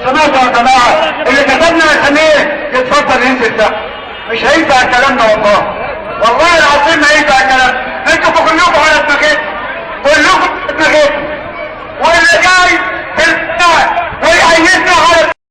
سمعتوا يا جماعة؟ اللي كتبنا اساميه يتفضل ينزل تحت. مش هينفع الكلام ده والله، والله العظيم ما هينفع الكلام. انتوا كلكم على دماغتكم، كلكم.